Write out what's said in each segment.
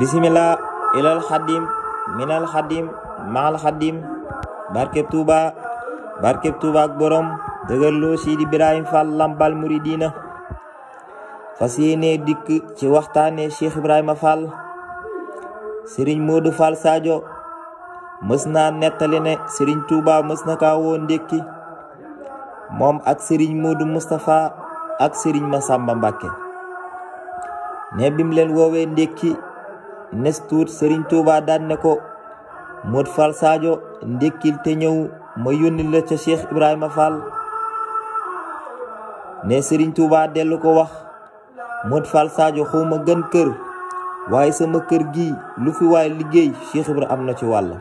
Bismillah ilal xadim minal xadim maal xadim barkeb Tuuba ak borom dëgërloo Sidi Ibrahima Fall Lampal Muridina fas yéene dikk ci waxtaane Cheikh Ibrahima Fall. Serigne Modou Fall Sadio mës naa nettali ne Serigne Touba mës na kaa woo ndékki moom ak Serigne Modou Moustapha ak Serigne Massamba Mbacké ne bim leen woowee ndékki nes tuut Serigne Touba daan ne ko Modou Fall Sadio ndékkil te ñëw ma yónni la ca Cheikh Ibrahima Fall. ne Serigne Touba dellu ko wax Modou Fall Sadio xawma gën kër waaye sama kër gi lu fi waay liggéey Cheikh Ibra am na ci wàll.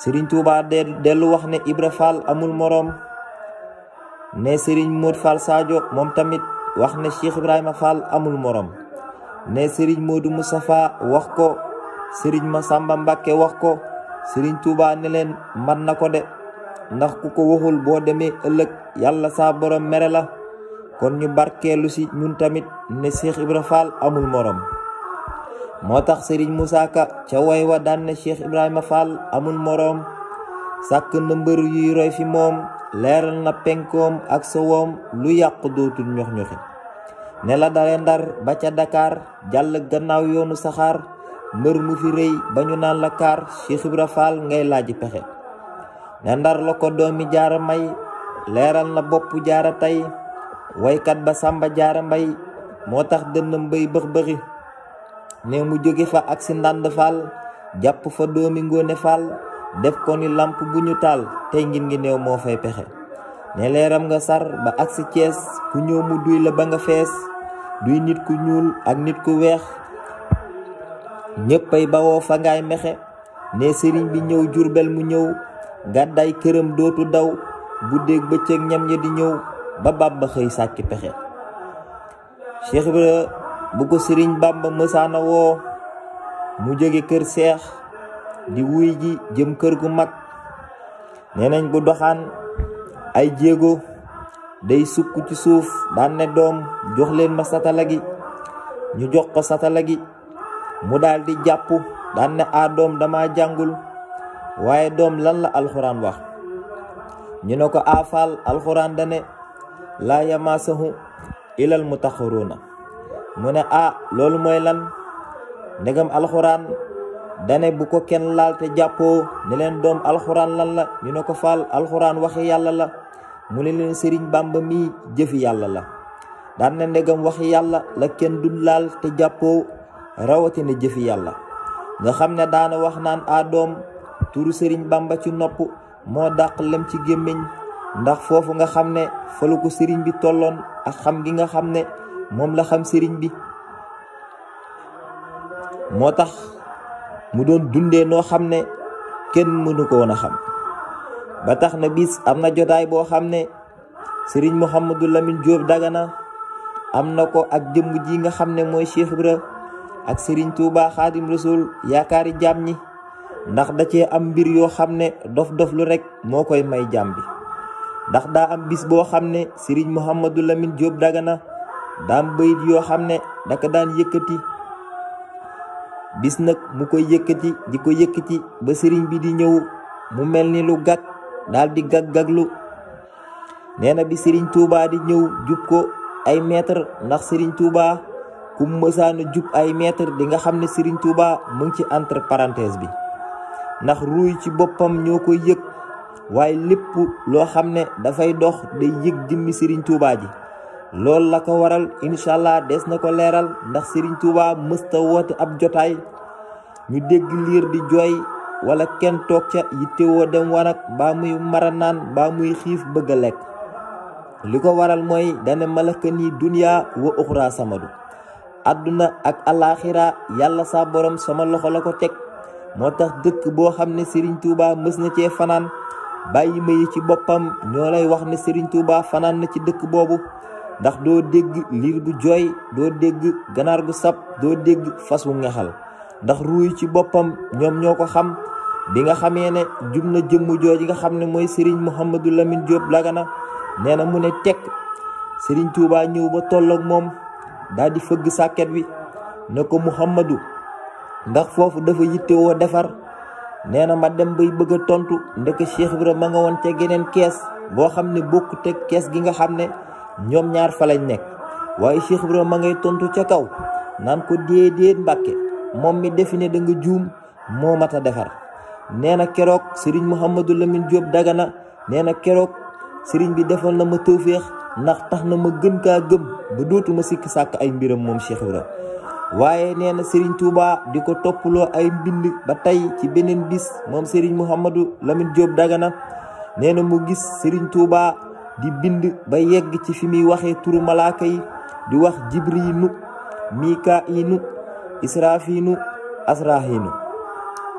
Serigne Touba dellu wax ne Ibra Fall amul moroom. ne Serigne Modou Fall Sadio moom tamit wax ne Cheikh Ibrahima Fall amul moroom. ne Serigne Modou Moustapha wax ko Serigne Massamba Mbacké wax ko Serigne Touba ne leen man na ko de ndax ku ko waxul boo demee ëllëg yàlla saa borom mere la. kon ñu barkeelu si ñun tamit ne Cheikh Ibra Fall amul moroom. moo tax Serigne Moussa Ka ca way wa daan ne Cheikh Ibrahima Fall amul moroom. sàkk na mbër yuy roy fi moom leeral na penkoom ak sowoom lu yàq dootul ñox-ñoxi. ne la dale Ndar ba ca Dakar jàll gannaaw yoonu saxaar mbër mu fi rëy ba ñu naan la kaar Cheikh Ibra Fall ngay laaji pexe. ne Ndar la ko doomi jaara may leeral na bopp jaara tey waykat ba Samba Jaara Mbay moo tax dënnam bay bëx-bëxi. ne mu jóge fa ak si Ndand Fall jàpp fa doomi Ngoone Fall def ko ni lamp bu ñu taal tey ngin ngi néew moo fay pexe. ne leeram nga sar ba ak si Cees ku ñëw mu duy la ba nga fees duy nit ku ñuul ak nit ku weex ñéppay bawoo fa ngaay mexe. ne sëriñ bi ñëw Jurbel mu ñëw gàddaay këram dootu daw guddeeg bëccëg ñam ña di ñëw ba Bàmba xëy sàkki pexe. Cheikh Ibra bu ko Sëriñ Bàmba mësaana woo mu jóge kër seex di wuy ji jëm kër gu mag. nee nañ bu doxaan ay jéego day sukk ci suuf daan ne doom jox leen ma satala gi. ñu jox ko satala gi mu daal di jàpp daan ne doom dama jàngul waaye doom lan la alxuraan wax. ñu ne ko Fall alxuraan dane laa yamaasahu ilal mutahharuuna. mu ne loolu mooy lan ndegam alxuraan dane bu ko kenn laal te jàppoo ne leen doom alxuraan lan la. ñu ne ko Fall alxuraan waxi yàlla la. mu ne leen Sëriñ Bàmba mii jëfi yàlla la. daan ne ndegam waxi yàlla la kenn du laal te jàppoo rawatina jëfi yàlla. nga xam ne daana wax naan doom turu Sëriñ Bàmba ci nopp moo dàq lem ci gémmiñ ndax foofu nga xam ne fa la ko sëriñ bi tolloon ak xam gi nga xam ne moom la xam sëriñ bi. moo tax mu doon dundee noo xam ne kenn mënu ko woon a xam. ba tax na bis am na jotaay boo xam ne sëriñ Mouhamadou Lamine Diop Dagana am na ko ak jëmm ji nga xam ne mooy Cheikh Ibra ak sëriñ Touba Xaadim Rasul yaakaari jaam ñi ndax da cee am mbir yoo xam ne dof-dof lu rek moo koy may jaam bi. ndax daa am bis boo xam ne sëriñ Mouhamadou Lamine Diop Dagana daa am bayit yoo xam ne daka daan yëkkati. bis nag mu koy yëkkati di ko yëkkati ba sëriñ bi di ñëw mu mel ni lu gàgg daal di gàgg-gàglu. nee na bi sëriñ Touba di ñëw jub ko ay mètre ndax sëriñ Touba ku mësaana jub ay mètre di nga xam ne sëriñ Touba mu ngi ci entre parenthèse bi. ndax ruuy ci boppam ñoo koy yëg waaye lépp loo xam ne dafay dox day yëg jëmmi Serigne Touba ji. loolu la ko waral incha allah des na ko leeral ndax Serigne Touba mësta woote ab jotaay ñu dégg liir di jooy wala kenn toog ca yittewoo dem wanag baa muy mara naan baa muy xiif bëgg a lekk. li ko waral mooy dane malaka ni dunya wa uxra samadu. àdduna ak alaxira yàlla sa borom sama loxo la ko teg. moo tax dëkk boo xam ne Serigne Touba mës na cee fanaan bàyyi ma yi ci boppam ñoo lay wax ne Serigne Touba fanaan na ci dëkk boobu. ndax doo dégg liir bu jooy doo dégg ganaar gu sab doo dégg fas wu ngexal ndax ruuy ci boppam ñoom ñoo ko xam. bi nga xamee ne jub na jëmm jooji nga xam ne mooy Serigne Mouhamadou Lamine Diop Dagana nee na mu ne tekk Serigne Touba ñëw ba tolloog moom daal di fëgg sàkket wi ne ko Muhammadu ndax foofu dafa yittewoo defar. nee na ma dem bay bëgg a tontu ndek Cheikh Ibra ma nga woon ca geneen kees boo xam ne bokkut ak kees gi nga xam ne ñoom ñaar fa lañ nekk. waaye Cheikh Ibra ma ngay tontu ca kaw naan ko déedéet Mbàkke moom mi defi ne da nga juum moo mat a defar. nee na keroog Serigne Mouhamadou Lamine Diop Dagana nee na keroog Serigne bi defal na ma tawféex ndax tax na ma gën kaa gëm ba dootuma sikk sàkk ay mbiram moom Cheikh Ibra. waaye nee na Serigne Touba di ko toppaloo ay mbind ba tey ci beneen bis moom Serigne Mouhamadou Lamine Diop Dagana nee na mu gis Serigne Touba di bind ba yegg ci fi muy waxee turu malaaka yi di wax Jibriinu Mikaayinu Israafiinu Asraahinu.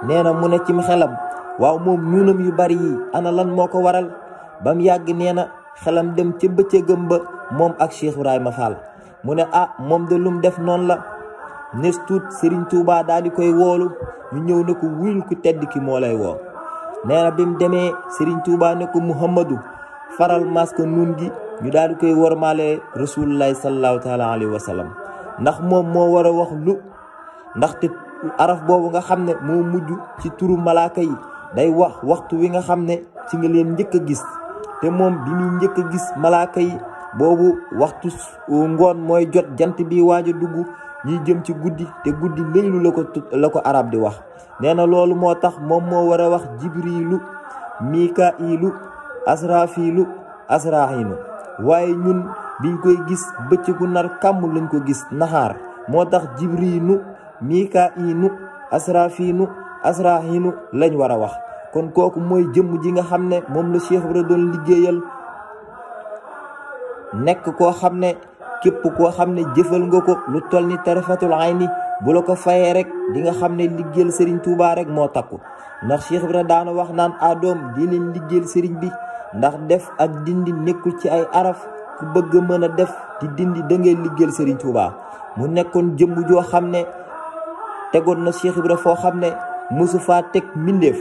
nee na mu ne cim xelam waaw moom ñuunam yu bari yi ana lan moo ko waral ba mu yàgg nee na xelam dem ca bëccëgam ba moom ak Cheikh Ibrahima Fall mu ne moom de lum def noonu la. nes tuut Serigne Touba daal di koy woolu ñu ñëw ne ko wuyul ku tedd ki moo lay woo. nee na bi mu demee Serigne Touba ne ko Muhammadu faral masque nun gi ñu daal di koy wormaale rasulullahi sallallahu taala alayhi wa sallam ndax moom moo war a wax lu ndaxte araf boobu nga xam ne moo mujj ci turu malaaka yi day wax waxtu wi nga xam ne ci nga leen njëkk a gis te moom bi muy njëkk a gis malaaka yi boobu waxtu ngoon mooy jot jant bi waaj a dugg ñuy jëm ci guddi te guddi laylu la ko arab di wax. nee na loolu moo tax moom moo war a wax Jibriilu Mikaa'ilu Asraafiilu Asraahinu waaye ñun biñ koy gis bëccëgu nar kàmm lañ ko gis naxaar moo tax Jibriilu Mikaayinu Asraafiinu Asraahinu lañ war a wax. kon kooku mooy jëmm ji nga xam ne moom la Cheikh Ibra doon liggéeyal nekk koo xam ne képp koo xam ne jëfal nga ko lu toll ni tarafatul ayni bu la ko fayee rek di nga xam ne liggéeyal Serigne Touba rek moo takku. ndax Cheikh Ibra daana wax naan doom di leen liggéeyal Serigne bi ndax def ak dindi nekkul ci ay araf ku bëgg mën a def di dindi da ngay liggéeyal Serigne Touba. mu nekkoon jëmm joo xam ne tegoon na Cheikh Ibra foo xam ne mosu faa teg mbindeef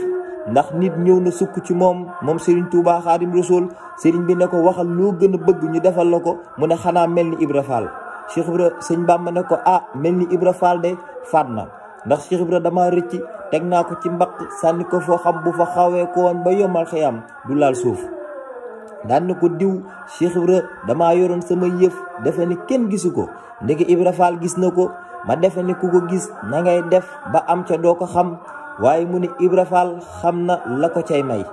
ndax nit ñëw na sukk ci moom Serigne Touba Xaadim Rasul Serigne bi ne ko waxal loo gën a bëgg ñu defal la ko mu ne xanaa mel ni Ibra Fall. Cheikh Ibra sëñ Bàmba ne ko mel ni Ibra Fall de faat na ndax Cheikh Ibra dama rëcc teg naa ko ci mbaq sànni ko foo xam bu fa xawee ko woon ba yomal xiyam du laal suuf. daan na ko diw Cheikh Ibra damaa yoroon sama yëf defe ni kenn gisu ko ndeke Ibra Fall gis na ko ma defe ni ku ko gis na ngay def ba am ca doo ko xam. waaye mu ne Ibra Fall xam na la ko cay may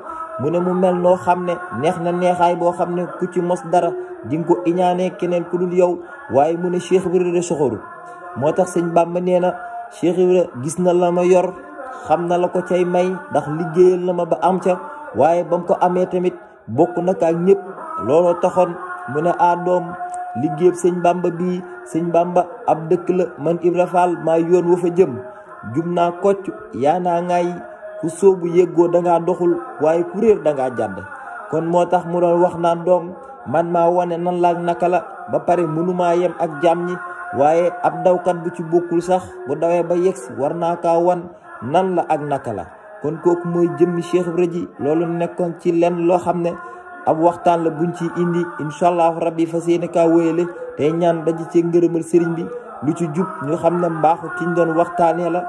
mu ne mu mel noo xam ne neex na neexaay boo xam ne ku ci mos dara di nga ko iñaanee keneen ku dul yow. waaye mu ne Cheikh Ibra de soxoru moo tax sëñ Bàmba nee na Cheikh Ibra gis na la ma yor xam na la ko cay may ndax liggéeyal na ma ba am ca waaye ba mu ko amee tamit bokk na ak ñëpp. looloo taxoon mu ne doom liggéeyab sëñ Bàmba bii sëñ Bàmba ab dëkk la man Ibra Fall maa yoon wa fa jëm jum naa kocc yaa naa ngay ku soobu yëggoo dangaa doxul waaye ku réer dangaa jàdd. kon moo tax mu doon wax naan doom man maa wane nan la ak naka la ba pare mënumaa yem ak jàmm ñi waaye ab dawkat bu ci bokkul sax bu dawee ba yegsi war naa kaa wan nan la ak naka la. kon kooku mooy jëmmi Cheikh Ibra ji loolu nekkoon ci lenn loo xam ne ab waxtaan la buñ ci indi incha allahu rabbi fas yéene kaa wéyale tey ñaan daji ci ngërëmal sëriñ bi lu ci jub ñu xam ne mbaaxu kiñ doon waxtaanee la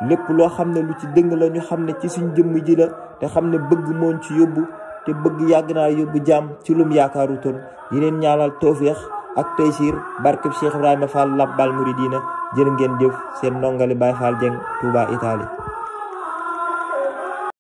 lépp loo xam ne lu ci dëng la ñu xam ne ci suñ jëmm ji la te xam ne bëgg mooñ ci yóbbu te bëgg yàgg naa yóbbu jàmm ci lum yaakaaru toon yi leen ñaanal tawféex ak taysiir barkeb Cheikh Ibrahima Fall Lamp Baal Mouridina jërë ngeen jëf seen ndongali Baye Fall Dieng Touba Italie